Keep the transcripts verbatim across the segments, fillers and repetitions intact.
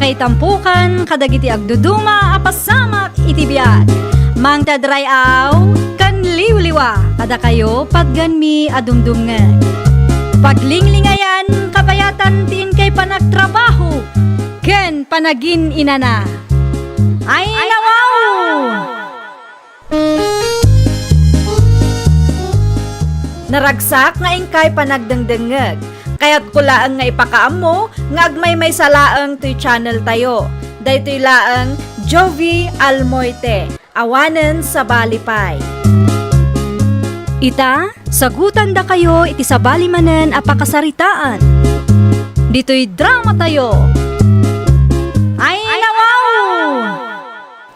Kaitampukan kadagiti agduduma a pasamak iti biag. Mangted ray-aw ken liwliwa kadakayo patgenmi a dumdumngeg. Paglinglingayan, kabayatan ti inkay panagtrabaho ken panagin-inana. Ay, nawaw! Naragsak nga inkay panagdengdengngeg. Kayatko laeng nga ipakaammo nga agmaymaysa laeng toy channel tayo. Daytoy laeng Jovie Almoite, awanen sabali pay. Ita, sagutandakayo iti sabali manen a pakasaritaan. Ditoy drama tayo. Ay, nawaw!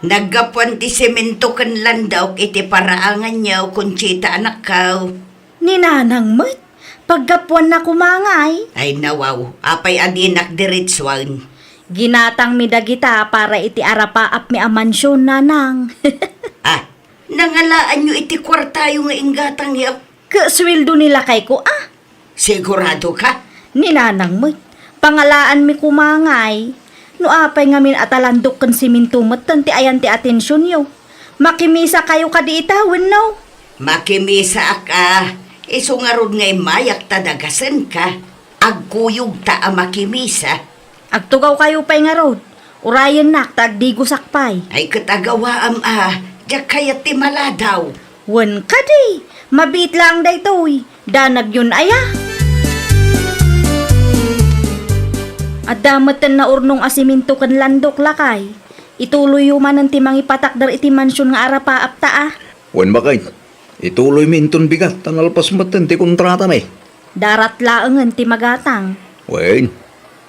Naggapuan ti semento ken landok iti paraanganyo, Conchita, anakko. Ni Nanang met, paggapuanna koma ngay. Ay, nawaw, apay a dinak diretsuen? Ginatangmi dagita para iti arapaapmi a mansion, Nanang. Ah, nangalaanyo iti kuartayo nga inggatangyo? Ket sueldo ni lakayko, a. Sigurado ka? Ni Nanang met, pangalaanmi koma ngay. No apay ngamin a ta landok ken semento metten ti ayan ti atensionyo, makimisakayo kadi ita wenno? Makimisaak a, isu ngarud nga immayak ta dagasenka. Agkuyogta a makimisa. Agtugawkayo pay ngarud. Urayennak ta agdigosak pay. Ay, ket agawaam a, diak kayat ti maladaw. Wen kadi, mabiit laeng daytoy. Danagyon aya. Adda metten naurnong a semento ken landok, lakay. Ituloyyo manen ti mangipatakder iti mansion nga arapaapta a. Wen, baket. Ituloymi inton bigat ta nalpas metten ti kontratami. Darat laengen ti magatang. Wen,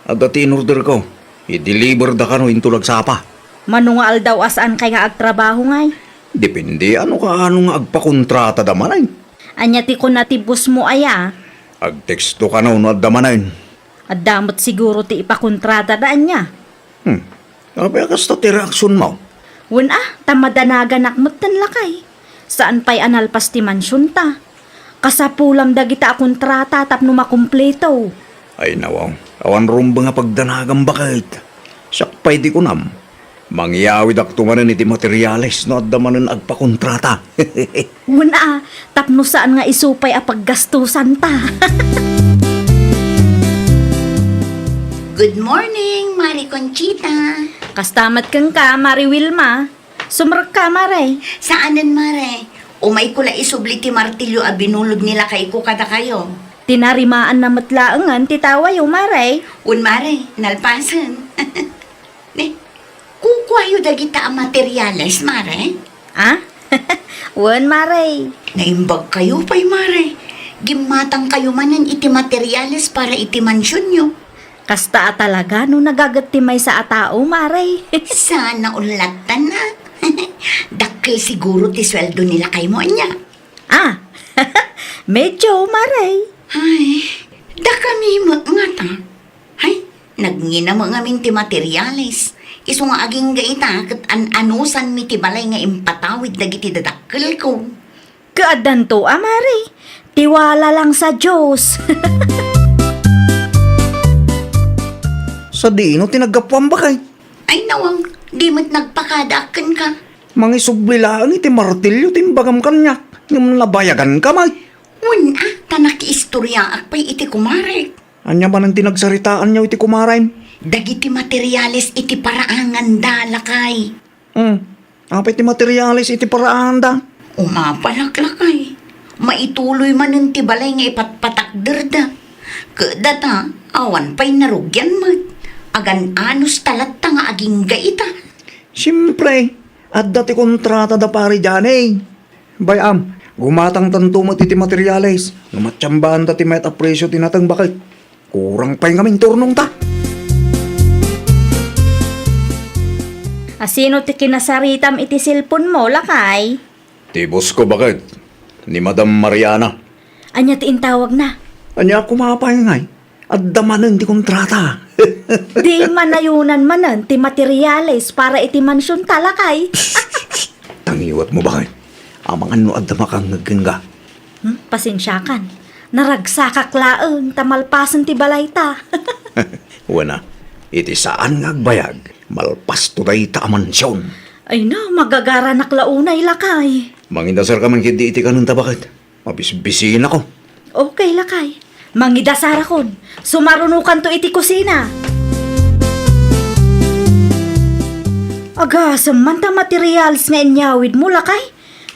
adda ti inorderko. I-deliver da kano inton agsapa. Mano nga aldaw a saankay nga agtrabaho ngay? Depende, ano kaano nga agpakontratada manen. Ania ti kuna ti bossmo aya? Agteksto kano no adda manen. Adda met siguro ti ipakontratada, ania? Hmm. Apay a kasta ti reaksionmo? Wen a, ta madanaganak metten, lakay. Saan pay a nalpas ti mansionta. Kasapulam dagita a kontrata tapno makumpleto. Ay, nawaw. Awan rumbeng a pagdanagam, baket. Siak pay ti kunam. Mangyawidakto manen iti materiales no adda manen agpakontrata. Wen a, tapno saan nga isu pay a paggastosanta. Good morning, Mare Conchita. Kasta met kenka, Mare Wilma. Sumrekka, Mare. Saanen, Mare. Umayko la isubli ti martilyo a binulod ni lakayko kadakayo. Tinarimaanna met laengen ti tawayo, Mare. Wen, Mare, nalpasen. Ne, kukuayo dagita a materiales, Mare? Ah? Wen, Mare. Naimbagkayo pay, Mare. Gimmatangkayo manen iti materiales para iti mansionyo. Kasta a talaga no nagaget ti maysa a tao, Mare. Sana ullatan a. Dakkel siguro ti sueldo ni lakaymo, ania? Ah, medyo, Mare. Ay, dakami met ngata. Ay, nagnginam ngamin ti materiales. Isu nga agingga ita ket an-anusanmi ti balay nga impatawid dagiti dadakkelko. Kaaddanto a, Mare. Tiwala lang sa Dios. Sadino ti naggapuam, baket? Ay, nawang, di met nagpakadaak kenka. Mangisubli laeng iti martilyo ti imbagam kaniak, ngem nabayaganka met. Wen a, ta nakiistoriaak pay iti kumarek. Ania manen ti nagsaritaanyo iti kumarem? Dagiti materiales iti paraanganda, lakay. Hmm. Apay ti materiales iti paraanganda? Umapalak, lakay. Maituloy manen ti balay nga ipatpatakderda. Ket data, awan pay narugian met. Agan-anos ta latta nga agingga ita. Siempre, adda ti kontrata da Pare Johnny. Bay-am, gumatangtanto met iti materiales no matsambanta ti mayat a presio ti nateng, baket. Kurang pay ngamin ti urnongta. Asino ti kinasaritam iti cellphone mo, lakay? Ti boss ko, baket. Ni Madam Mariana. Ania ti intawagna? Ania koma pay ngay? Adda manen ti kontrata. Di manayonan manen ti materiales para iti mansion ta, lakay. Tangiwat mo, baket. Amangan no adda makangngeg kenka. Hmm, pasensiakan. Naragsakak laeng ta malpasen ti balayta. Wen a, Iti saan nga agbayag, malpasto dayta a mansion. Ay na, magagaranak la unay, lakay. Mangidasarka man ketdi iti kanenta, baket? Mabisbisinako. Okay, lakay. Mangidasarakon. Sumarunokanto iti kusina. Agasem man ta materials nga inyawidmo, lakay?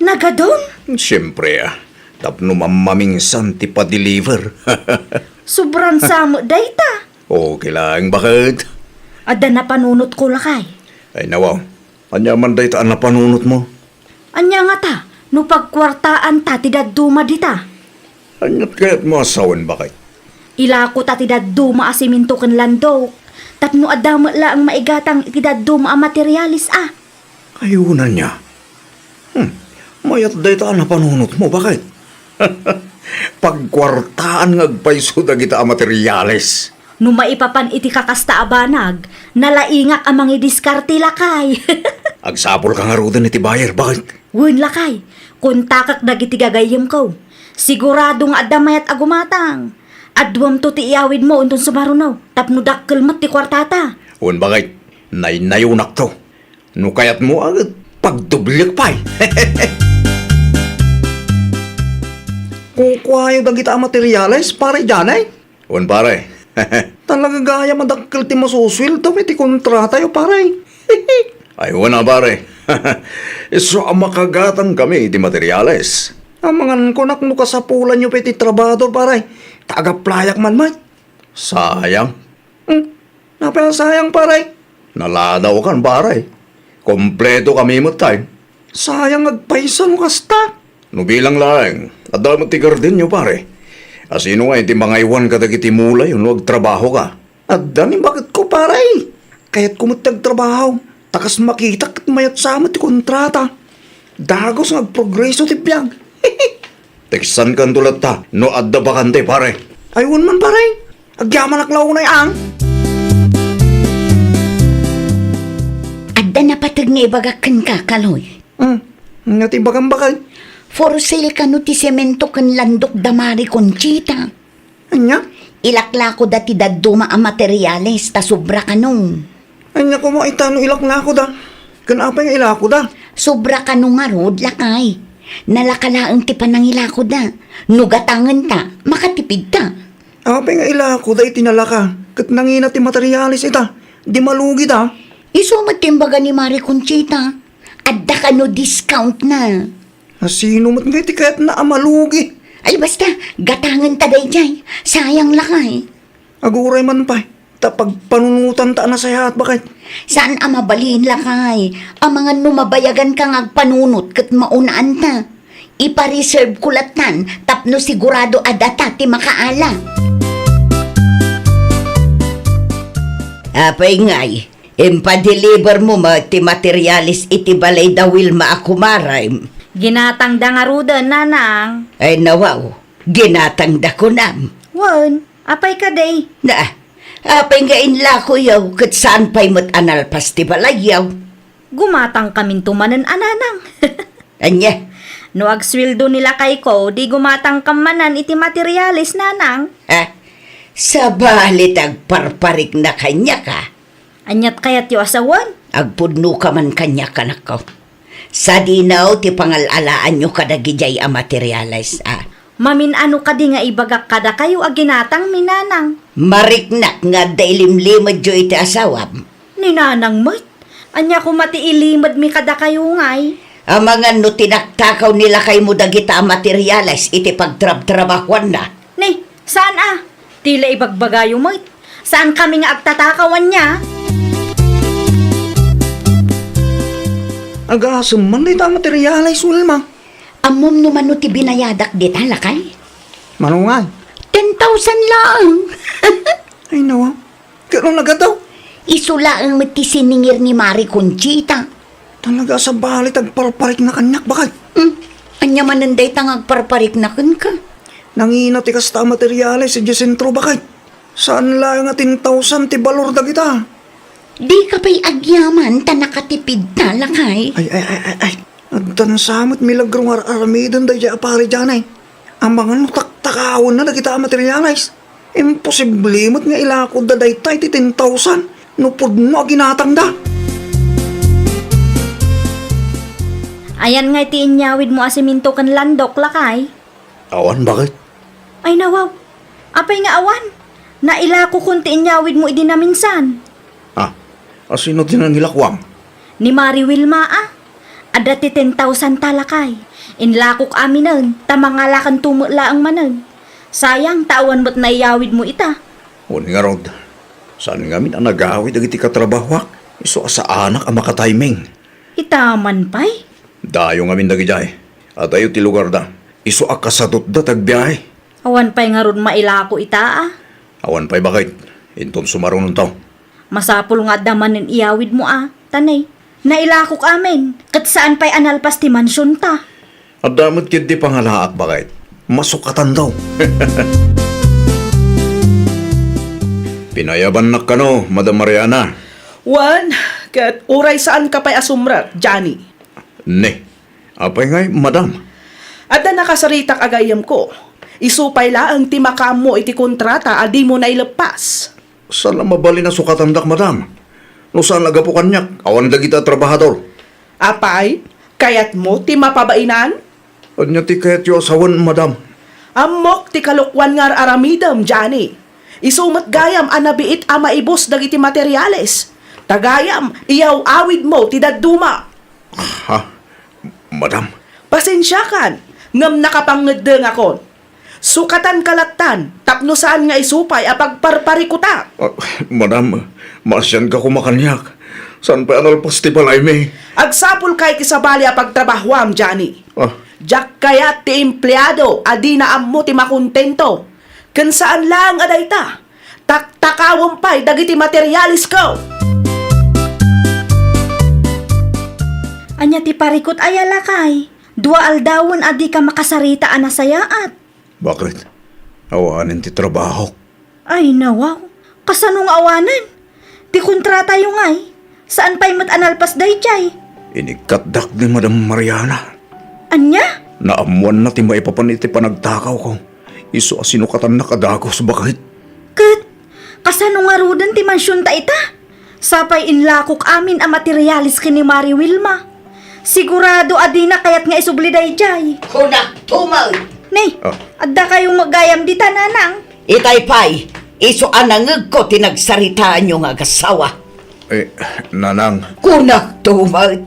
Nagadun? Siempre, ah. Tapno mammaminsan ti pa-deliver. Sobran sa met dayta. Okay laeng, baket? Adda napanunotko, lakay. Ay, nawaw. Ania man dayta a napanunotmo? Ania ngata, no pagkuartaanta ti dadduma dita? Aniat kayatmo a sawen, baket? Ilakota ti dadduma a semento ken landok, tapno adda met laeng maigatang iti dadduma a materials a. Ayunan nia. Hmm, mayat dayta a napanunotmo, baket? Pagkuartaan nga agpayso dagita a materials. No maipapan iti kakasta a banag, nalaingak a mangidiskarte, lakay. Agsapulka ngaruden iti buyer, baket? Wen, lakay, kontakek dagiti gagayyemko. Sigurado nga adda mayat a gumatang. Aduamto ti iyawidmo inton sumaruno, tapno dakkel met ti kuartata. Wen, baket, naynayonakto. No kayatmo, a, pagdoblek pay. Kukuayo dagita a materials, pare Janay? Wen, pare. Talaga gayam a dakkel ti masusueldo iti kontratayo, pare. Ay, wen a, pare. Isu a makagatangkami iti materials. Amangan kunak no kasapulanyo pay ti trabador, pare. Ta agaplayak man met. Sayang. Hmm. Apay a sayang, pare? Naladawkan, pare. Kompletokami met tay. Sayang agpayso no kasta. No bilang laeng, adda met ti gardenyo, pare. A, sino ngay ti mangaywan kadagiti mulayo no agtrabahoka? Adda ni baketko, pare. Kayatko met ti agtrabaho. Ta kas makitak ket mayat sa met ti kontrata. Dagus nga agprogreso ti biag. Teksankanto latta no adda bakante, pare. Ay, wen man, pare. Agyamanak la unay, ang. Adda napateg nga ibagak kenka, Kaloy. Hmm. Ania ti ibagam, baket? For sale kano ti semento ken landok da Mari Conchita. Ania? Ilaklakoda ti dadduma a materials ta sobra kano. Ania koma ita no ilaklakoda? Ken apay nga ilakoda? Sobra kano ngarud, lakay. Nalaka laeng ti panangilakoda. No gatangenta, makatipidta. Apay nga ilakoda iti nalaka? Ket nangina ti materials ita? Di malugida? Isu met ti imbaga ni Mari Conchita. Adda kano discount na. A, sino met ngay ti kayatna a malugi? Ay, basta, gatangenta daydiay. Sayang lakay. Aguray man pay, ta pagpanunotanta a nasayaat, baket. Saan a mabalin lakay? Amangan no mabayaganka nga agpanunot ket maunaan ta. Ipa-reserve ko lattan tapno sigurado a data ti makaala. Apay ngay, impadeliver mo met ti materials iti balay da Wilma a kumarem? Ginatangda ngaruden, nanang. Ay, nawaw, ginatangda kunam. Wen, apay kadi? Na, apay nga inlakoyo ket saan pay met a nalpas ti balayyo? Gumatangkaminto manen a, nanang. Ania? No agsueldo ni lakayko, di gumatangkam manen iti materials, nanang. Ha? Sabali ti agparparikna kaniak a. Aniat kayatyo a sawen? Agpudnoka man kaniak, anakko. Sadino ti pangal-alaanyo kadagidiay a materials a. Mamin-ano kadi nga ibagak kadakayo a ginatangmi, nanang? Mariknak nga adda ilimlimedyo iti asawam. Ni nanang met? Ania koma ti ilimedmi kadakayo ngay? Amangan no tinaktakaw ni lakaymo dagita a materials iti pagtrabtrabahoanna. Ni, saan a? Ti la ibagbagayo met. Saankami nga agtatakaw ania? Agasem man dayta a materials, Wilma. Ammom no mano ti binayadak dita, lakay? Mano ngay? Ten thousand laeng. Ay, nawa. Ket no nagadaw? Isu laeng met ti siningir ni Mari Conchita. Talaga a sabali ti agparparikna kaniak, baket. Hmm. Ania manen dayta nga agparparikna kenka? Nangina ti kasta a materials idiay sentro, baket. Saan laeng a ten thousand ti balor dagita. Dika pay agyaman ta nakatipidta, lakay. Ay, ay, ay, ay, ay. Addan sa met milagro nga ar-aramiden daydiay a pari Janay. Amangan no taktakawenna dagita a materials. Imposible met nga ilakodda dayta iti ten thousand. No pudno a ginatangda. Ayan ngay ti inyawidmo a simento ken landok, lakay? Awan, bakit? Ay, nawaw. Apay nga awan? Nailakokon ti inyawidmo idi naminsan. Ah, asino ti nangilakuam? Ni Mari Wilma, a. Adda ti ten thousand ta, lakay. Inlakok aminen, ta mangalakanto met laeng manen. Sayang, ta awan met naiyawidmo ita. Wen ngarud, saan ngamin a nagawid dagiti katrabahoak? Isu a saanak a makatiming. Ita man pay? Dayo ngamin dagidiay. Adayo ti lugarda. Isu a kasatutda ti agbiahe. Awan pay ngarud mailako ita, a. Awan pay, bakit? Inton sumarunonto. Masapul nga adda manen iyawidmo, a. Tanay, nailakok amin, ket saan pay a nalpas ti mansionta. Adda met ketdi pangalaak, bakit? Masukatan daw. Pinayabannak kano, Madam Mariana. Wen, ket uray saanka pay a sumrek, Johnny. Ne, apay ngay, Madam? Adda nakasaritak a gayyemko. Isu pay laeng ti makaammo iti kontrata a dimo naileppas. Saan a mabalin a sukatandak, Madam. No saan a gapu kaniak, awan dagita a trabahador. Apay, kayatmo ti mapabainan? Ania ti kayatyo a sawen, Madam? Ammok ti kalokuan nga ar-aramidem, Johnny. Isu met gayam a nabiit a maibus dagiti materiales. Ta gayam, iyaw-awidmo ti dadduma. Ha? Madam? Pasensiakan, ngem nakapangngeddengakon. Sukatanka lattan tapno saan nga isu pay a pagparparikutak. Ah, madam, maasianka koma kaniak. Saan pay a nalpas ti balaymi? Agsapulka iti sabali a pagtrabahoam, Johnny. Ah. Diak kayat ti empleado a dina ammo ti makontento. Ken saan laeng a dayta, taktakawem pay dagiti materialesko. Ania ti parikut aya, lakay? Dua aldawen a dika makasarita a nasayaat. Bakit? Awanen ti trabahok. Ay, nawaw. Kasano nga awanen? Ti kontratayo ngay, saan pay met a nalpas daydiay. Inikkatdak ni Madam Mariana. Ania? Naammoanna ti maipapan iti panagtakawko. Isu a sinukatannak a dagus, bakit? Ket, kasano ngaruden ti mansionta ita? Sapay inlakok amin a materiales ken ni Mari Wilma. Sigurado a dina kayat nga isubli daydiay. Kunak tumawid! Ne, ah, adda kayo met gayam dita, nanang? Itay pay, isu a nangegko ti nagsaritaanyo nga agassawa. Eh, nanang. Kunak tumawid.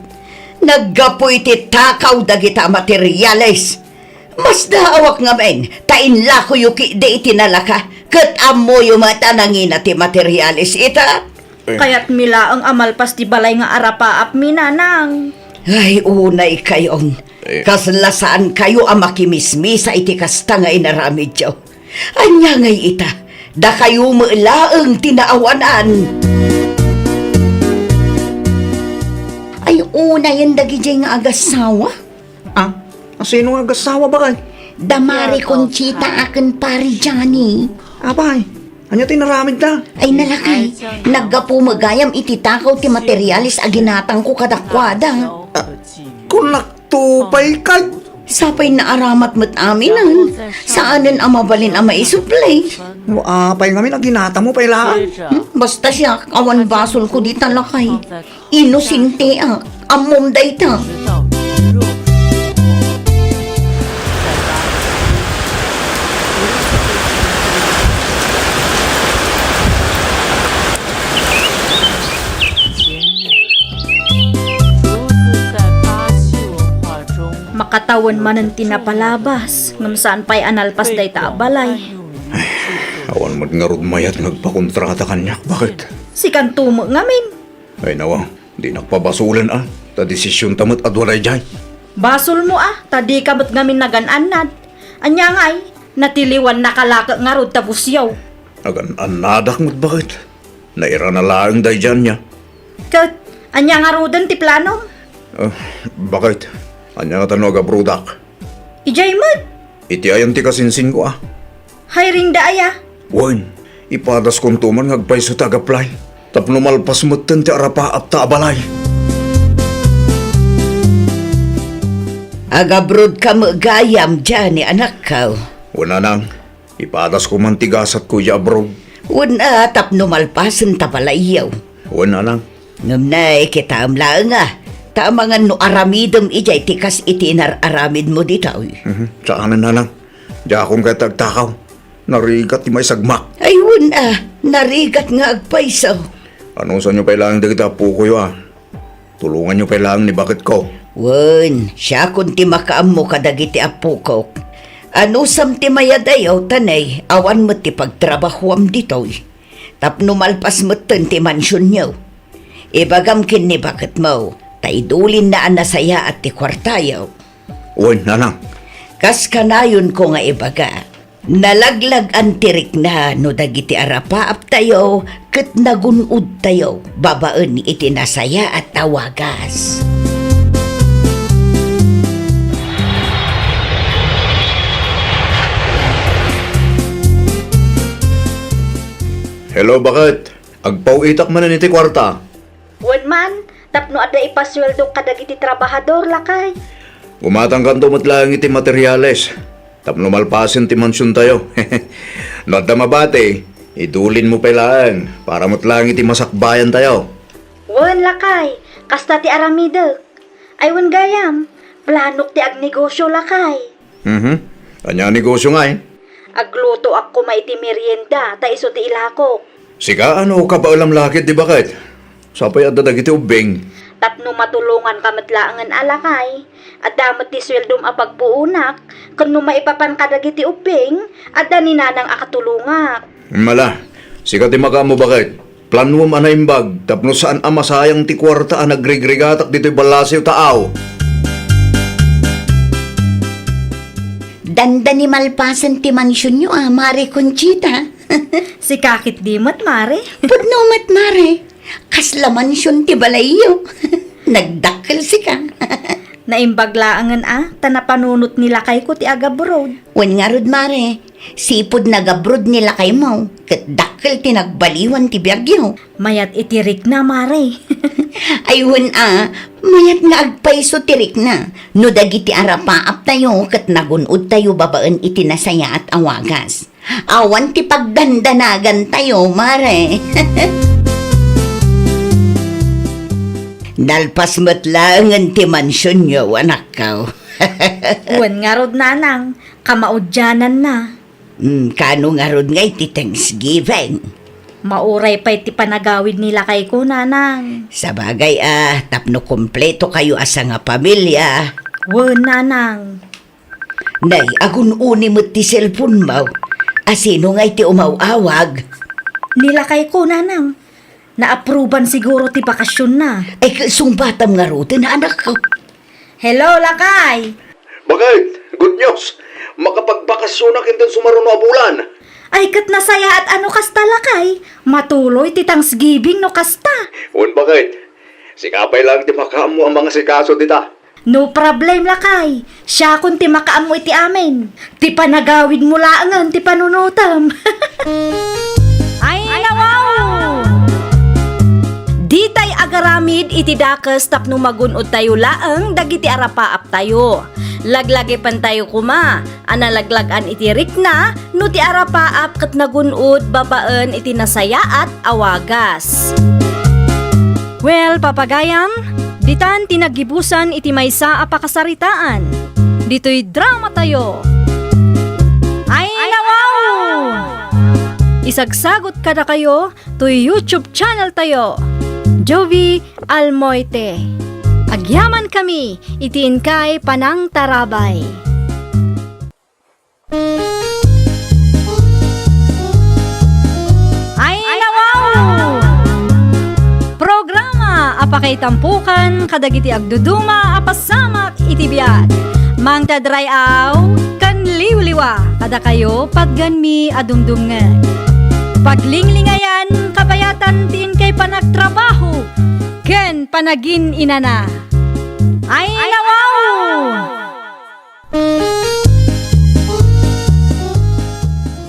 Naggapu iti takaw dagita materiales. Masdaawak ngamin, ta inlakoyo ketdi iti nalaka, ket ammoyo met a nangina ti materiales ita. Eh. Kayatmi laeng a malpas ti balay nga arapaapmi, nanang. Ay, unay kayon. Eh. Kasla saan kayo a makimismisa iti kasta nga inaramidyo. Ania ngay ita? Dakayo met laeng ti naawanan. Ay, unayen dagidiay nga agassawa? Ah, asino nga agassawa, bakay? Da Mari Conchita a ken Pari Johnny. Apay, ania ti inaramidda? Ay, nalakay, naggapu met gayam iti takaw ti materiales a ginatangko kadakuada. Ah, kunakto pay kay. Sapay naaramat met aminen. Saanen a mabalin a maisubli. No, apay ngamin a ginatangmo pay laeng. Hmm, basta siak, awan basolko dita, lakay. Inosenteak. Ammom dayta. Makatawen manen ti napalabas, ngem saan pay a nalpas dayta a balay. Ay, awan met ngarud mayat nga agpakontrata kaniak, bakit? Sikanto met ngamin. Ay, nawa, dinak pabasolen a, ta desisionta met a dua daydiay. Basolmo a, ta dika met ngamin nagan-annad. Ania ngay, natiliwannaka laeng ngarud ta busyaw. Nagan-annadak met, bakit? Nairana laeng daydiay ania. Ket, ania ngaruden ti planom? Ah, bakit? Ania ngata no agabrodak? Idiay met. Iti ayan ti kasinsinko a. Hiring da aya? Wen, ipadaskonto man nga agpayso ti ag-apply. Tapno malpas metten ti arapaapta a balay. Agabrodka met gayam, Johnny, anakko. Wen, nanang, ipadasko man ti gasatko idiay abroad. Wen a, tapno malpasen ta balayyo. Wen, nanang. Ngem nay, kitaem laeng a, ta amangan no aramidem idiay ti kas iti inar-aramidmo ditoy. Mhm. Saanen, nanang. Diakon kayat agtakaw. Narigat ti maisagmak. Ay, wen a, narigat nga agpayso. Anusanyo pay laeng dagiti appokoyo a. Tulonganyo pay laeng ni baketko. Wen, siakon ti makaammo kadagiti appokok. Anusam ti mayadayo, ta nay, awan met ti pagtrabahoam ditoy. Tapno malpas metten ti mansionyo. Ibagam ken ni baketmo, ta idulinna a nasayaat ti kuartayo. Wen, nanang. Kas kanayonko nga ibaga, nalaglag-an ti rikna no dagiti arapaaptayo ket nagun-odtayo babaen iti nasayaat a wagas. Hello, baket. Agpaw-itak manen iti kuarta. Wen man, tapno adda ipasueldok kadagiti trabahador, lakay. Gumatangkanto met laeng iti materiales tapno malpasen ti mansiontayo. No adda mabati, idulinmo pay laeng para met laeng iti masakbayantayo. Wen, lakay, kasta ti aramidek. Ay, wen gayam, planok ti agnegosio, lakay. Mhm. Ania a negosio ngay? Aglutoak koma iti merienda ta isu ti ilakok. Sika, ano, kabaelam la ket di baket? Sapay adda dagiti ubbing. Tapno matulonganka met laengen a lakay, adda met ti sueldom a pagpuonak, ken no maipapan kadagiti ubbing, adda ni nanang a katulongak. Mala, sika ti makaammo baket. Planuem a naimbag tapno saan a masayang ti kuarta a nagrigrigatak ditoy ballasiw, taaw. Dandani malpasen ti mansionyo a, Mare Conchita. Sika ketdi met, Mare. Pudno met, Mare. Kasla mansion ti balayyo. Nagdakkel sika. Naimbag laengen a, ta napanunot ni lakayko ti agabroad. Wen ngarud, Mare, sipud nagabroad ni lakaymo, ket dakkel ti nagbaliwan ti biagyo. Mayat iti rikna, Mare. Ay, wen a, mayat nga agpayso ti rikna no dagiti arapaaptayo ket nagun-odtayo babaen iti nasayaat a wagas. Awan ti pagdandanagantayo, Mare. Nalpas met laengen ti mansionyo, anakko. Wen ngarud, nanang, kamaudiananna. Hmm, kano ngarud ngay ti Thanksgiving? Mauray pay ti panagawid ni lakayko, nanang. Sabagay a, tapno kompleto kayo a sangapamilya. Wen, nanang. Nay, agun-uni met ti cellphone-mo. A, sino ngay ti umaw-awag? Ni lakayko, nanang. Naapruban siguro ti bakasionna. Ay, sungbatam ngaruden, anakko. Hello, lakay! Baket, good news! Makapagbakasionak inton sumaruno a bulan! Ay, ket nasayaat a no kasta, lakay! Matuloy ti Thanksgiving no kasta! Wen, baket. Sika pay laeng ti makaammo a mangasikaso dita. No problem, lakay. Siakon ti makaammo iti amin. Ti panagawidmo laengen ti panunotem. Ay, nawaw! Ditay agaramid iti dakes tapno magun-odtayo laeng dagiti arapaaptayo. Laglagipentayo koma a nalaglag-an iti rikna no ti arapaap ket nagun-od babaen iti nasayaat a wagas. Well, papagayam, ditan ti naggibusan iti maysa a pakasaritaan. Ditoy dramatayo. Ay, nawaw! Isagsagot kadakayo toy YouTube channel tayo, Jovi Almoite. Agyaman kami iti inkay panangtarabay. Ay, nawaw! Programa a pakaitampukan kadagiti agduduma a pasamak iti biag. Mangted ray-aw ken liwliwa kadakayo patgenmi a dumdumngeg. Paglinglingayan, kabayatan ti inkay panagtrabaho ken panagin-inana. Ay, nawaw!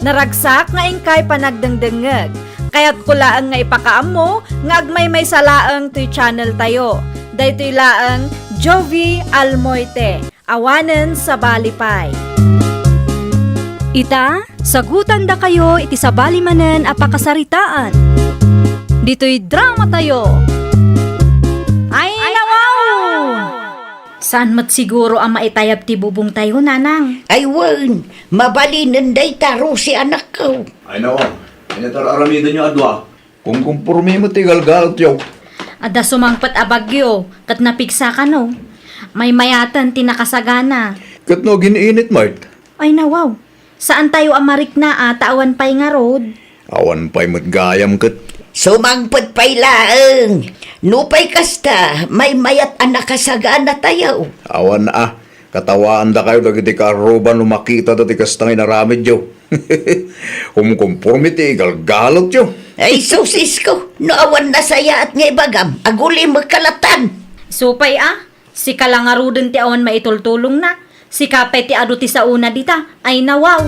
Naragsak nga inkay panagdengdengngeg. Kayatko laeng nga ipakaammo nga agmaymaysa laeng toy channel tayo. Daytoy laeng Jovi Almoite. Awanen sabali pay. Ita, sagutandakayo iti sabali manen a pakasaritaan. Ditoy drama tayo. Ay, nawaw! Saan met siguro a maitayab ti bubong tayo, Nanang? Ay, wen, mabalinen dayta, Rosie, anakko. Ay, nawaw. Ania ti ar-aramidenyo a dua? Kumkumpormi met ti galgalutyo. Adda sumangpet a bagyo, ket napigsa kano. Maymayaten ti nakasagana. Ket no agin-init met? Ay, nawaw. Saan tayo a marikna a ta awan pay ngarud? Awan pay met gayam ket. Sumangpet pay laeng. Nupay kasta, maymayat a nakasagana tayo. Awan a. Katawaandakayo dagiti kaarruba no makitada ti kasta nga inaramidyo. Kumkumpormi ti igalgalutyo. Ay, sus, isko, no awan nasayaat nga ibagam, agulimek kalatan. Supay a, sika la ngaruden ti awan maitultulongna. Sika pay ti adu ti saona dita. Ay, nawaw.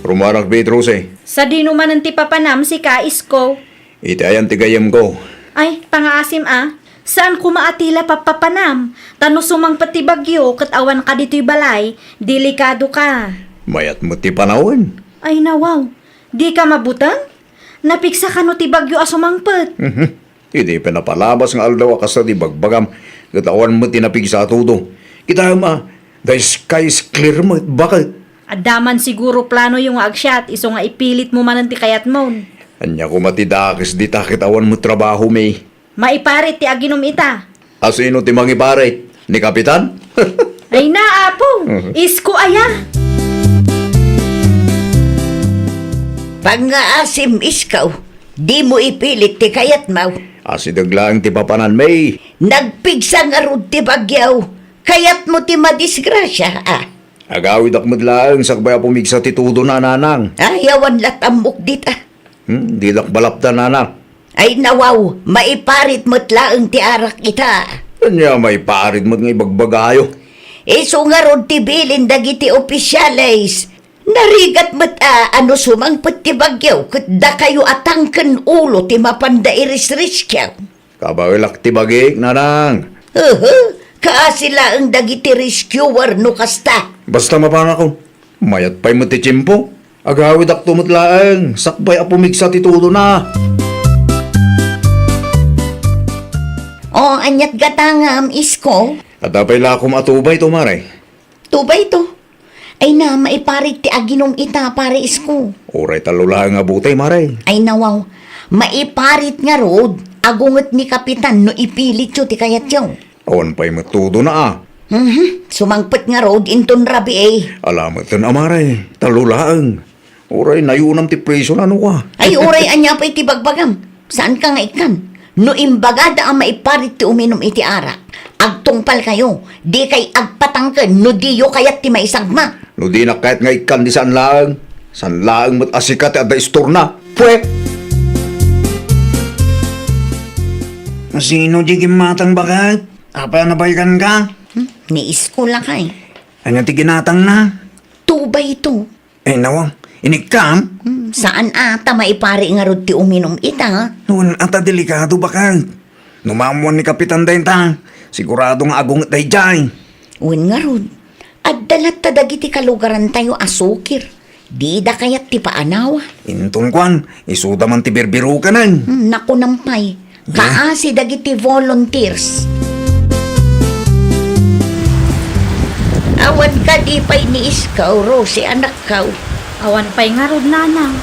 Rumanak, Beatrice. Sadino manen ti papanam, sika, isko? Iti ayan ti gayyemko. Ay, pangaasim a. Saan koma a ti la pappapanam? Ta no sumangpet ti bagyo ket awanka ditoy balay, delikadoka. Mayat met ti panawen. Ay, nawaw. Dika mabuteng? Napigsa kano ti bagyo a sumangpet? Mhm. Idi pinapalabas nga aldaw a kasta ti bagbagam, ket awan met ti napigsa a tudo. Kitayam a, the sky is clear met, baket. Adda man siguro planoyo nga agsiat, isu nga ipilitmo manen ti kayatmon. Ania koma ti dakes dita ket awan met trabahomi? Maiparit ti aginum ita. A sino ti mangiparit? Ni Kapitan? Ay na, Apo! Mhm. Isko aya! Pangngaasim, isko, dimo ipilit ti kayatmo. Asideg laeng ti papananmi. Nagpigsa ngarud ti bagyo. Kayatmo ti madisgrasia, a? Agawidak met laeng sakbay a pumigsa ti tudona, nanang. Ay, awan la tammok dita. Hmm, didak malapdan, nanang. Ay, nawaw, maiparit met laeng ti arak ita. Ania maiparit met nga ibagbagayo? Isu ngarud ti bilin dagiti opisyales. Narigat met a, a no sumangpet ti bagyo, ket dakayo a tangken ulo ti mapanda irisriskio. Kabaelak ti bagik, nanang. Uhu, kaasi laeng dagiti rescuer no kasta. Basta mapanakon. Mayat pay met ti tiempo. Agawidakto met laeng, sakbay a pumigsa ti tudona. O, aniat gatangam, isko? Adda pay lakom a tubayto, mare. Tubayto? Ay na, maiparit ti aginum ita, pare, isko. Uray tallo laeng a butay, mare. Ay nawaw, maiparit ngarud, agunget ni Kapitan no ipilityo ti kayatyo. Awan pay met tudona a. Mhm, sumangpet ngarud inton rabii. Ala metten a, mare, tallo laeng. Uray nayunam ti presio na, no ka? Ay, uray ania pay ti bagbagam. Saanka nga ikkan? No imbagada a maiparit ti uminum iti arak, agtungpalkayo, dikay agpatangken no diyo kayat ti maisagmak. No dinak kayat nga ikkan, di saan laeng. Saan laeng met a sika ti adda istorna. Pwe! Sino di gimmatang, baket? Apay a nabaykanka? Hmm? Ni isko lakay. Ania ti ginatangna? Tubayto. Ay, nawa, inikkam? Hmm, saan a, ta maipari ngarud ti uminum ita. Wen a, ta delikado, baket. No maammuan ni Kapitan dayta, sigurado nga agunget daydiay. Wen ngarud, adda latta dagiti kalugarantayo a sukir. Dida kayat ti paanawa. Inton kuan, isuda man ti birbirukanen. Hmm, nakunam pay. Kaasi dagiti volunteers. Awan kadi pay ni iskaw, Rosie, anakkaw? Awan pay ngarud, nanang.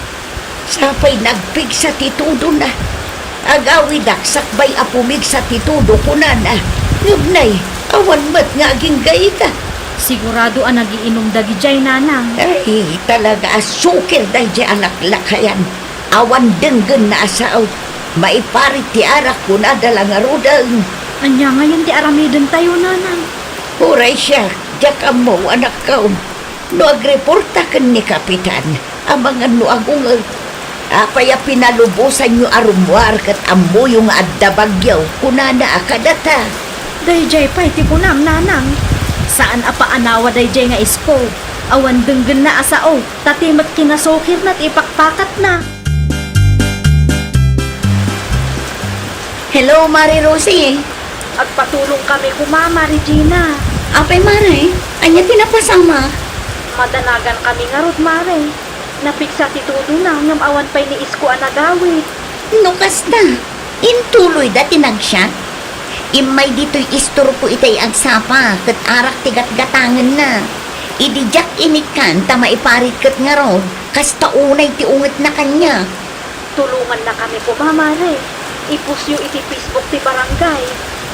Sapay nagpigsa ti tudona. Agawidak sakbay a pumigsa ti tudo, kunana. Ngem nay, awan met nga agingga ita. Sigurado a nagiinum dagidiay, nanang. Ay, talaga a sukir daydiay a naklakayan. Awan denggenna a sao. Maiparit ti arak, kunada la ngaruden. Ania ngayen ti aramidentayo, nanang? Uray siak, diak ammo, anakko. No agreporta ken ni Kapitan, amangan no agunget. Apay a pinalubosanyo a rummuar ket ammoyo nga adda bagyo, kunana a kadata. Daydiay pay ti kunam, nanang. Saan a paanawa daydiay nga isko. Awan denggenna a sao. Ta ti met kinasukirna ti ipakpakatna. Hello, Mare Rosie. Agpatulongkami koma, Mare Gina. Apay, Mare? Ania ti napasama? Madanagankami ngarud, Mare. Napigsa ti tudona ngem awan pay ni Isko a nagawid. No kasta, intuloyda ti nagsiak? Immay ditoy istorko itay agsapa ket arak ti gatgatangenna. Idi diak inikkan ta maiparit ket ngarud, kasta unay ti ungetna kaniak. Tulongannakami koma, Mare. Ipostyo iti Facebook ti barangay.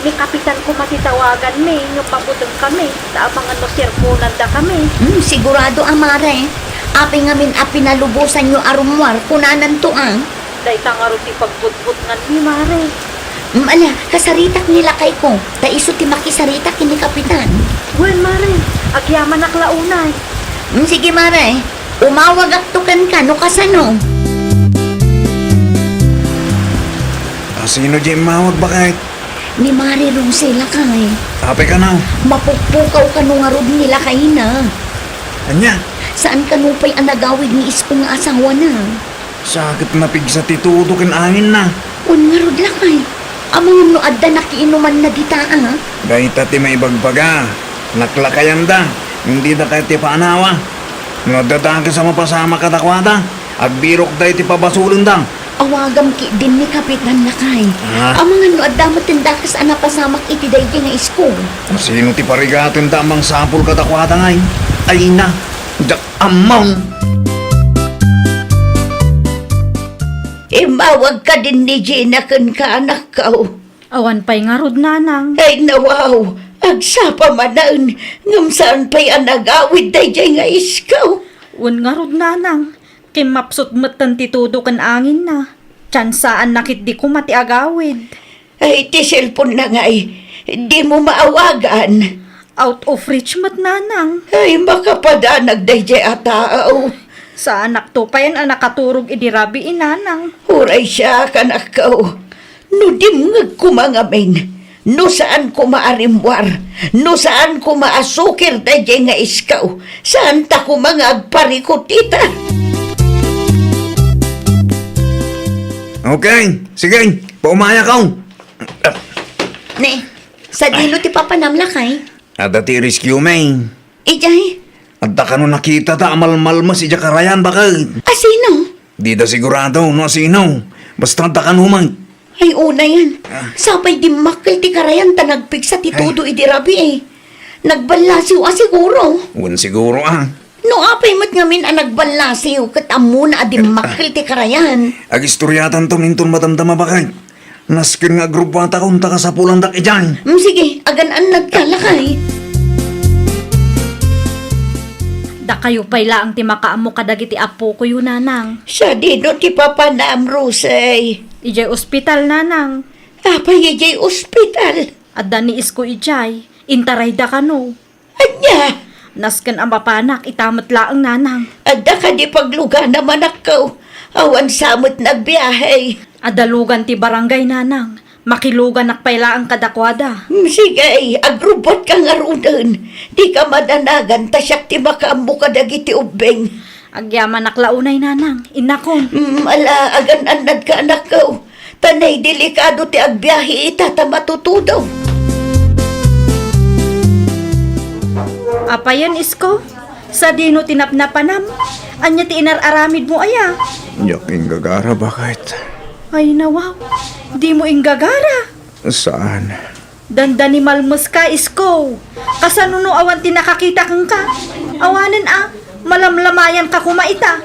Ni Kapitan koma ti tawaganmi ngem mabutengkami ta amangan no sermonandakami. Hmm, sigurado a, Mare. Apay ngamin a pinalubosanyo a rummuar, kunananto a. Dayta ngarud ti pagbutbutnganmi, Mare. Hmm, ala, kasaritak ni lakayko, ta isu ti makisarita ken ni Kapitan. Wen, Mare, agyamanak la unay. Hmm, sige, Mare. Umawagakto kenka no kasano. A, sino diay immawag, baket? Ni Mare Rose, lakay. Apay kano? Mapukpukaw kano ngarud ni lakayna. Ania? Saan kano pay a nagawid ni Isko nga asawana? Sa ket napigsa ti tudo ken anginna. Wen ngarud, lakay. Amangan no adda nakiinumanna dita, a? Dayta ti maibagbaga. Naklakayanda. Dida kayat ti paanawa. No adda dakes a mapasamak kadakuada, agbirokda iti pabasolenda. Awagam ketdin ni Kapitan, lakay. Ah. Amangan no adda met dakes a napasamak iti daydiay nga Isko. Sino ti parigatenda a mangsapul kadakuada ngay? Ay na, diak ammo. Immawag kadin ni Gina kenka, anakko. Awan pay ngarud, nanang. Ay, nawaw, agsapa manen, ngem saan pay a nagawid daydiay nga Isko? Wen ngarud, nanang, kimmapsut metten ti tudo ken anginna. Tsansaanna ketdi koma ti agawid. Ay, ti cellphone-na ngay, dimo maawagan? Out of reach met, nanang. Ay, makapadanag daydiay a tao. Saanakto payen a nakaturog idi rabii, nanang. Uray siak, anakko. No dimngeg koma ngamin, no saan koma a rimmuar, no saan koma a sukir daydiay nga Isko, saanta koma nga agparikut ita. Okay, sige, paumayakaw. Ne, sadino ti papanam, lakay? Adda ti rescue, May. Idiay? Adda kano nakitata a malmalmes idiay karayan, baket? A sino? Dida sigurado no a sino. Basta adda kano met. Ay, unayen. Ah. Sapay dimmakkel ti karayan ta nagpigsa ti Ay. Tudo idi rabii. Nagballasiw a siguro. Wen siguro, a. No apay met ngamin a nagballasiw ket ammona a dimmakkel ti karayan. Agistoriatanto inton madamdama, baket. Nasken nga agrubbuatakon ta kasapulandak idiay. Mm, sige, agan-annadka, lakay. Dakayo pay laeng ti makaammo kadagiti appokoyo, nanang. Sadino ti papanam, Rosey? Idiay ospital, nanang. Apay idiay ospital? Adda ni Isko idiay. Intarayda kano. Ania? Nasken a mapanak ita met laeng, nanang. Adda kadi pagluganam, anakko? Awan sa met nagbiahe. Adda lugan ti barangay, nanang. Makiluganak pay laeng kadakuada. Mm, sige, agrubbuatka ngaruden. Dika madanagan ta siak ti makaammo kadagiti ubbing. Agyamanak la unay, nanang. Innakon. Mm, ala, agan-annadka, anakko. Ta nay delikado ti agbiahe ita ta matutudo. Apayen, Isko? Sadino ti napnapanam? Ania ti inar-aramidmo aya? Diak inggagara, baket. Ay, nawaw. Dimo inggagara? Saan? Dandani malmeska, Isko. Kasano no awan ti nakakita kenka? Awanen a, malamlamayanka koma ita.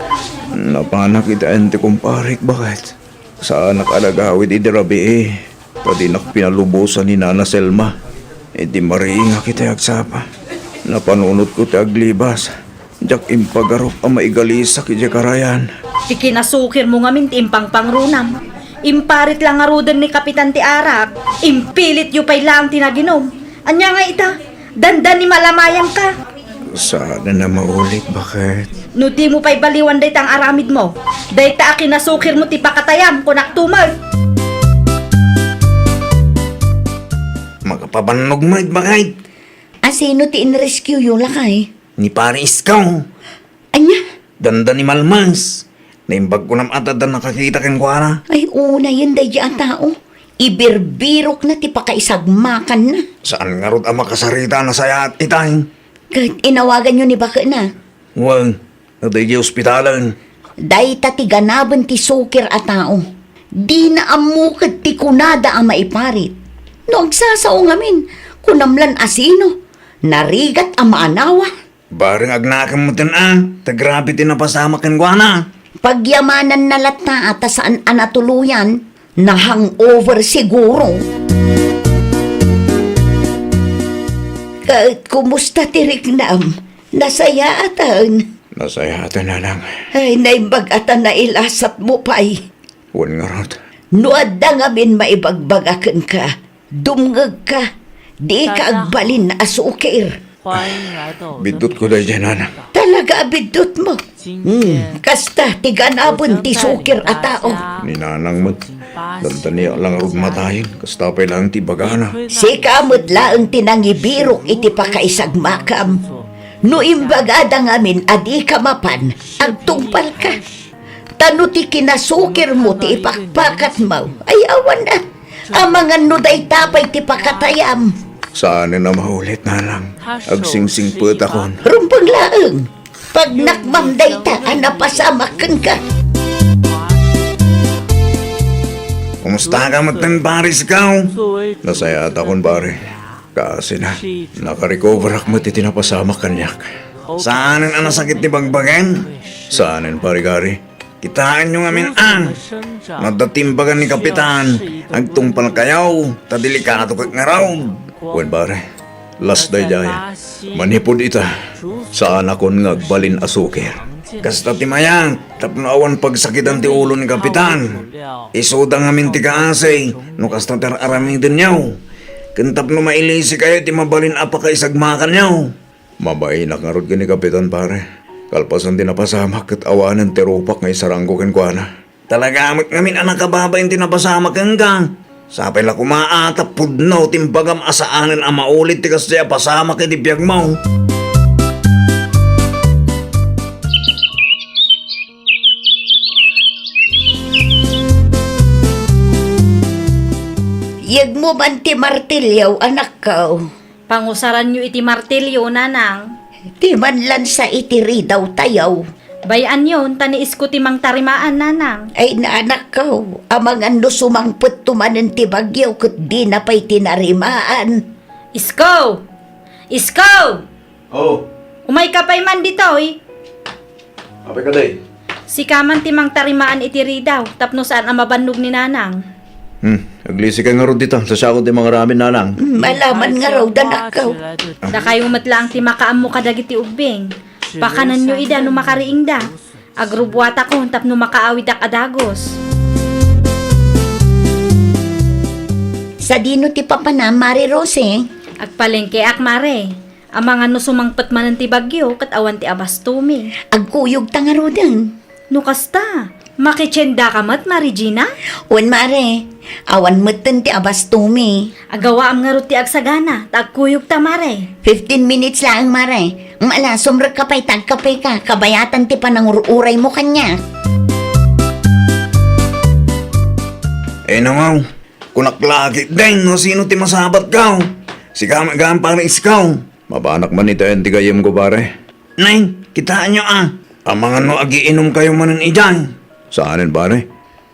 Napanak iti ayan ti kumparek, baket. Saanak a nagawid idi rabii, ta dinak pinalubosan ni Nana Selma. Idi mariingak iti agsapa, napanunotko ti aglibas. Diak impagarup a maigalisak idiay karayan. Ti kinasukirmo ngamin ti impangpangronam. Imparit la ngaruden ni Kapitan ti arak, impilityo pay laeng ti naginom. Ania nga ita? Dandani malamayanka. Saan a maulit, baket? No dimo pay baliwan dayta nga aramidmo, dayta a kinasukirmo ti pakatayam, kunakto met. Makapabannog met, baket. A sino ti in-rescue-yo, lakay? Ni Pare Isko. Ania? Dandani malmes. Naimbag ko nam adda nakakita kenkuana. Ay, unayen daydi a tao. Ibirbirokna ti pakaisagmakanna. Saan ngarud a makasarita a nasayaat itay? Ket inawaganyo ni baketna? Wen, adda idiay ospitalen. Dayta ti ganaben ti sukir a tao. Dina ammo ket ti kunada a maiparit. No agsasao ngamin, kunam lan asino, narigat a maanawa. Bareng agnakem metten a, ta grabe ti napasamak kenkuana. Pagyamananna latta a ta saan a natuloyan, na-hangover siguro. Ket kumusta ti riknam? Nasayaatan? Nasayaatan, nanang. Ay, naimbag a ta nailasatmo pay. Wen ngarud. No adda ngamin maibagbaga kenka, dumngegka, dika agbalin a sukir. Biddutko daydiay, nanang. Talaga a biddutmo? Hmm, kasta ti ganaben ti sukir a tao. Ni nanang met, dandaniak la ngarud matayen, kasta pay laeng ti ibagana. Sika met laeng ti nangibirok iti pakaisagmakam. No imbagada ngamin a dika mapan, agtungpalka. Ta no ti kinasukirmo ti ipakpakatmo, ay awan a. Amangan no dayta pay ti pakatayam. Saanen a maulit, nanang. Agsingsingpetakon. Rumbeng laeng. Pagnakmam dayta a napasamak kenka. Kumustaka metten, pare, sika? Nasayaatakon, pare. Kaasina, nakarecoverak met iti napasamak kaniak. Saanen a nasakit ti bagbagen? Saanen, pare Gary. Kitaenyo ngamin a, no adda ti imbagan ni Kapitan, agtungpalkayo, ta delikado ket ngarud. Wen, pare, las daydiay, manipud ita, saanakon nga agbalin a sukir. Kasta ti mayat, tapno awan pagsakitan ti ulo ni Kapitan. Isuda ngamin ti kaasi, no kasta ti ar-aramidenyo. Ken tapno mailisikayo iti mabalin a pakaisagmakanyo. Mabainak ngarud ken ni Kapitan, pare. Kalpasan ti napasamak ket awanen ti rupak nga isarangko kenkuana. Talaga met ngamin a nakababain ti napasamak kenka. Sapay la koma a ta pudno ti imbagam a saanen a maulit ti kasdiay a pasamak iti biagmo. Yegmo man ti martilyo, anakko. Pangusaranyo iti martilyo, nanang. Ti manlansa iti ridawtayo. Bay-anyon, ta ni Isko ti mangtarimaan, nanang. Ay, anakko, amangan no sumangpetto manen ti bagyo ket dina pay tinarimaan. Isko! Isko! Oh. Umayka pay man ditoy. Apay kadi? Sika man ti mangtarimaan iti ridaw, tapno saan a mabannog ni nanang. Hmm, aglisi kay ngarud dita, ta siakon ti mangaramid, nanang. Hmm, malaman ngarud, anakko. Dakayo met laeng ti makaammo kadagiti ubbing. Pakananyo ida no makariingda. Agrubuatakon tapno makaawidak a dagus. Sadino ti papanam, Mare Rose? Agpalengkeak, Mare. Amangan no sumangpet manen ti bagyo ket awan ti abastumi. Agkuyogta ngaruden. No kasta, makitiendaka met, Mare Gina? Wen, Mare. Awan metten ti abastumi. Agawaam ngarud ti agsagana, ta agkuyogta, Mare. Fifteen minutes laeng, Mare. Ala, sumrekka pay ta agkapeka, kabayatan ti panangur-uraymo kaniak. Eh, nawaw, kunak la ketdin no sino ti masabatko. Sika met gayam, pare Isko. Mapanak man itaen ti gayyemko, pare. Nay, kitaenyo a. Amangan no agiinumkayo manen idiay. Saanen, pare?